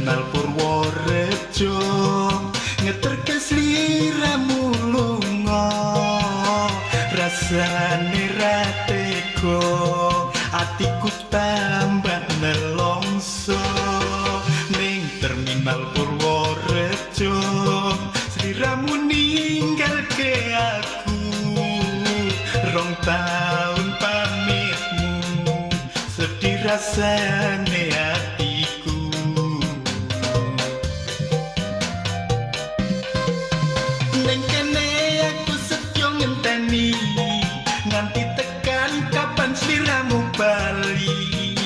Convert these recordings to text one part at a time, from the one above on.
Terminal Purworejo ngeterke sliramu lunga, rasane ra tega atiku tambah nelongso. Ning Terminal Purworejo sliramu ninggalke aku, rong taun pamitmu sedih rasane atiku. Ning kene aku setyo ngenteni nganti tekan kapan sliramu bali.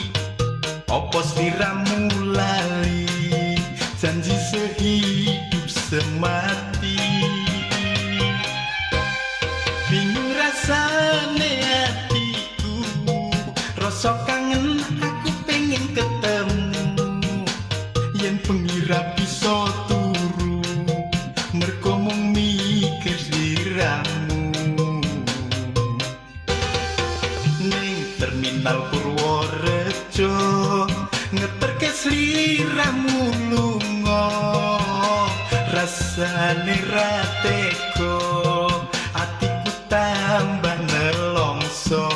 Opo sliramu lali janji sehidup semati. Bingung rasane atiku, rasa kangen aku pengen ketemu. Yen bengi ra bisa turu mergo mung mikir sliramu. Ning Terminal Purworejo ngeterke sliramu lunga, rasane ra tega atiku tambah nelongso.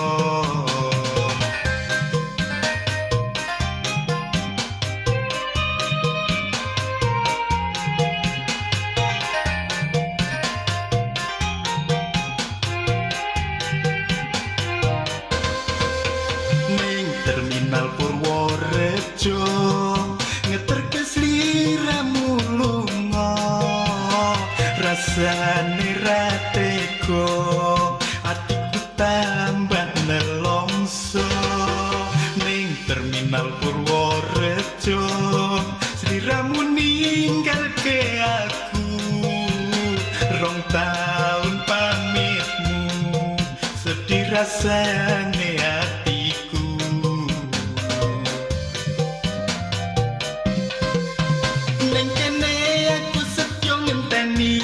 Ning Terminal Purworejo ngeterke sliramu lunga, rasane ra tega atiku tambah nelongso. Ning Terminal Purworejo sliramu ninggalke aku, rong taun pamitmu sedih rasane atiku. Ning kene aku setyo ngenteni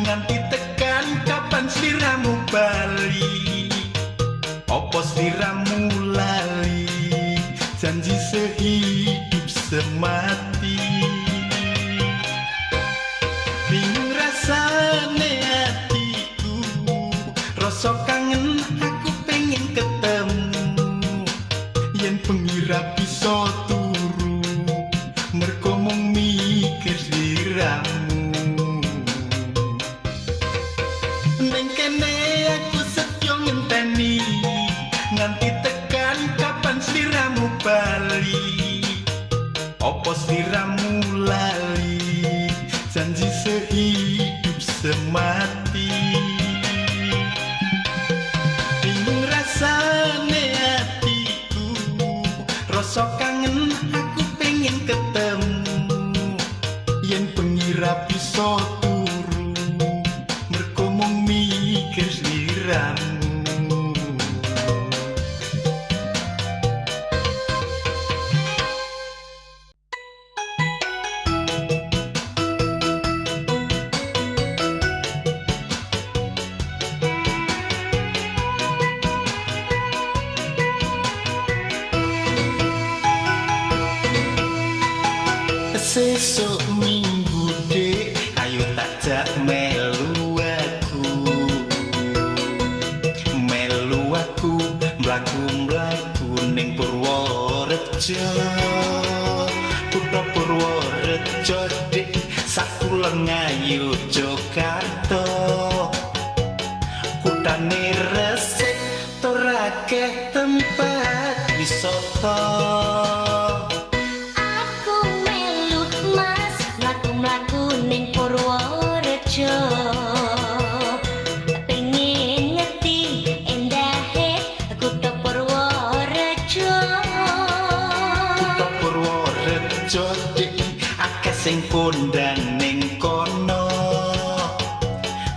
nganti tekan kapan sliramu bali. Opo sliramu lali janji sehidup semati. Bingung rasane atiku, rasa kangen aku pengen ketemu. Yen bengi ra bisa turu mergo mung mikir sliramu. Ning kene aku setyo ngenteni nganti tekan kapan sliramu bali. Opo sliramu lali janji sehidup semati. Bingung rasane atiku, rasa kangen aku pengen ketemu. Yen bengi ra bisa turu mergo mung mikir sliramu. Sesuk minggu dek, ayo tak jak melu aku. Melu aku mlaku-mlaku ning Purworejo. Kutha Purworejo dek, sakulon ngayu Jakarta. Kutane resik tur akeh tempat wisata. Aku melu Mas mlaku-mlaku ning Purworejo. Pengen ngerti endahe kutha Purworejo. Kutha Purworejo dik akeh sing kondang ning kono.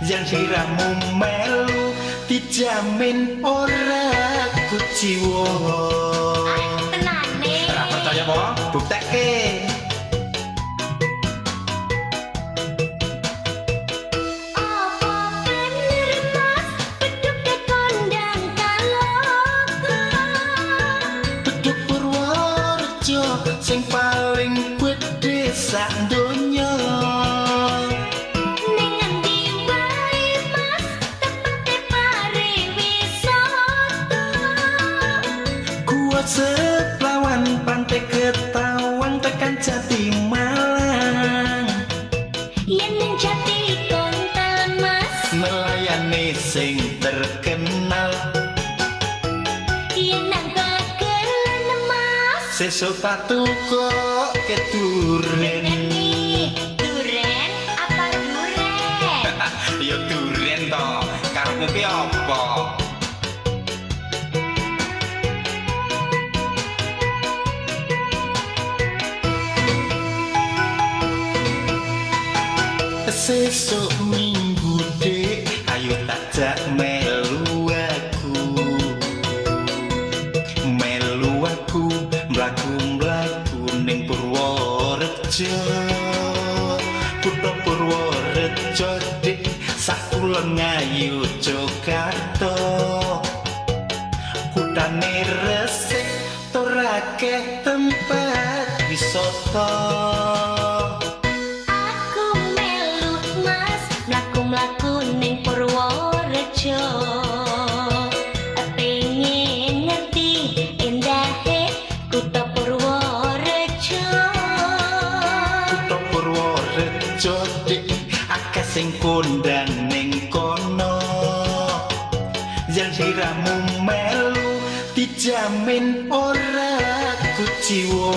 Yen siramu melu dijamin ora kuciwa. Ah, tenane. Ora percaya po? Buktekke. Apa bener Mas bedhuge kondang kaloka? Bedhug Purworejo sing paling gedhe sak donya. Ning ngendi wae Mas tempate pariwisata? Gua Seplawan, Pantai Ketawang, tekan Jati Malang. Yen ning Jati Kontal Mas, Nelayane sing terkenal. Yen nang Bagelan Mas, Sesuk tak tukoke duren. Nih, duren apa duren? Ya duren to, karepmu ki apa? Sesuk Minggu Dik, ayo tak jak melu aku. Melu aku mlaku-mlaku ning Purworejo. Kutha Purworejo Dik, sakulon ngayu Jakarta. Kutane resik tur akeh tempat wisata. Aku melu Mas, mlaku-mlaku ning Purworejo. Pengen ngerti endahe kutha Purworejo. Kutha Purworejo Dik, akeh sing kondang ning kono. Yen siramu melu dijamin ora kuciwa.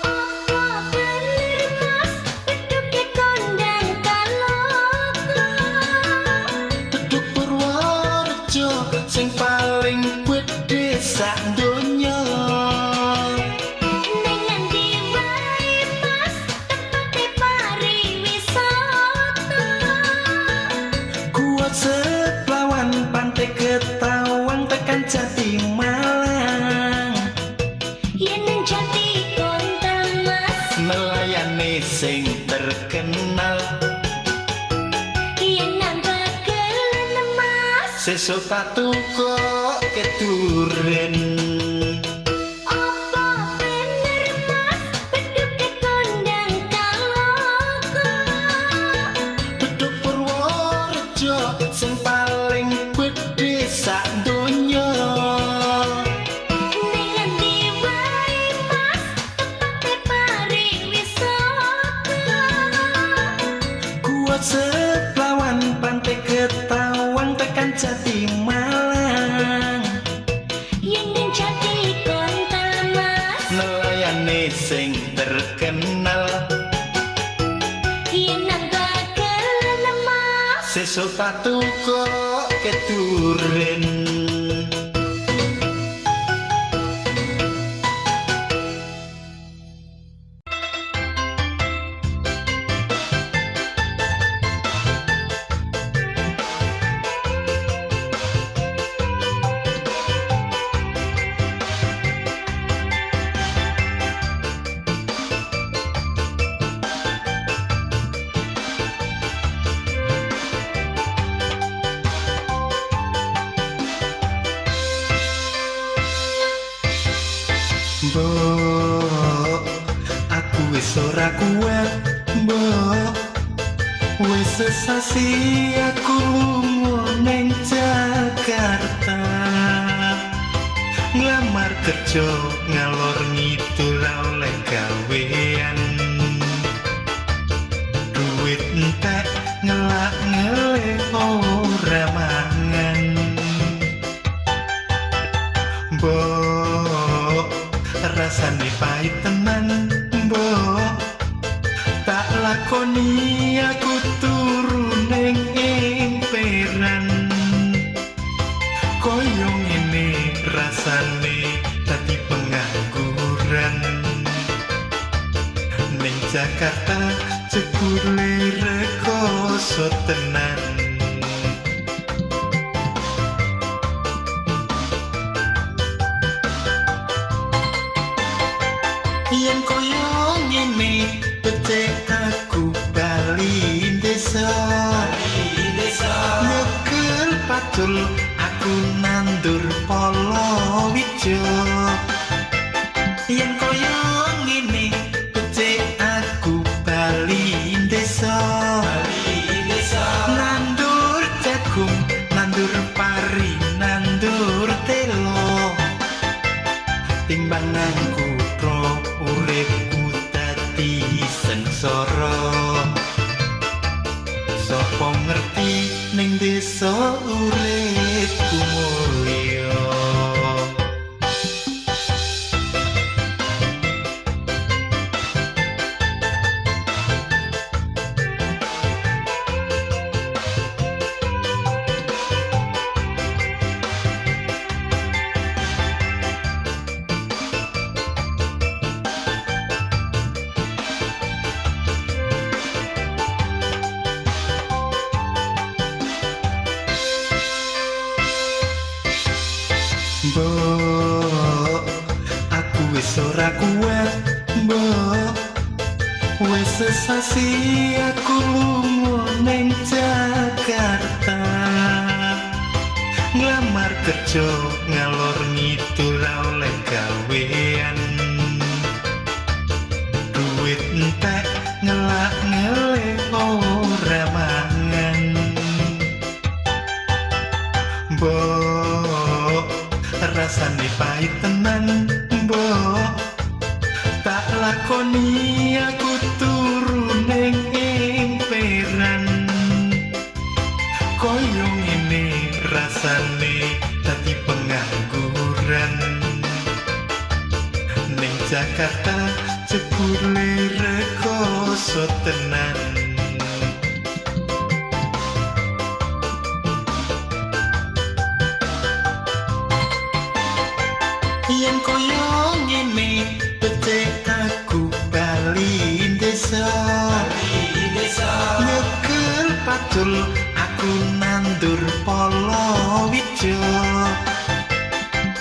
Apa bener Mas, bedhuge kondang kaloka? Beduk Purworejo sing paling gedhe sak donya. Ning ngendi wae Mas, tempate pariwisata? Gua Seplawan, Pantai Ketawang, tekan Jati Malang. Yen nang Jati Kontal Mas, Nelayane sing terkenal. Yen nang Bagelan Mas, Sesuk tak tukoke duren. Apa bener Mas, bedhuge kondang kaloka? Beduk Purworejo sing paling gedhe sak donya. Ning ngendi wae Mas, tempate pariwisata? Gua Seplawan, Pantai Ketawang, tekan Jati Malang. Yen nang Jati Kontal Mas, Nelayane sing terkenal. Yen nang Bagelan Mas, Sesuk tak tukoke duren. Mbok, aku wis ora kuat, mbok. Wis sesasi aku lunga ning Jakarta. Nglamar kerja ngalor ngidul ra oleh gawean. Duit entek ngelak ngelih ora mangan. Mbok, rasane pahit tenan, mbok. Tak lakoni aku turu ning emperan. Koyo ngene rasane dadi pengangguran. Ning Jakarta jebule rekoso tenan. Yen koyo ngene becik aku bali desa. Nyekel pacul aku nandur palawija. Yen kaya ngene becik aku bali desa. Nandur jagung, nandur pari, nandur telo. Timbang nang kutha uripku dadi sengsara. Sopo ngerti ning desa uripku mulya. Mbok, aku wis ora kuat, mbok. Wis sesasi aku lunga ning Jakarta. Nglamar kerja ngalor ngidul ra oleh gawean. Duit entek ngelak ngelih ora mangan. Mbok, rasane pahit tenan, mbok. Tak lakoni aku turu ning emperan. Koyo ngene rasane dadi pengangguran. Ning Jakarta jebule rekoso tenan. Yen koyo ngene becik aku bali desa. Nyekel pacul aku nandur palawija.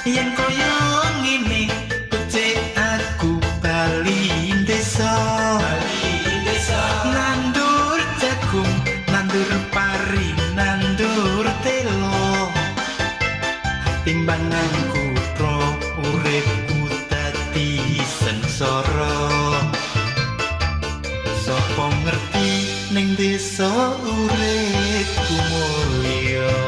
Yen koyo ngene becik aku bali desa. Nandur jagung, nandur pari, nandur telo. Timbang nang kutha uripku dadi sengsara. Sopo ngerti ning desa uripku mulya.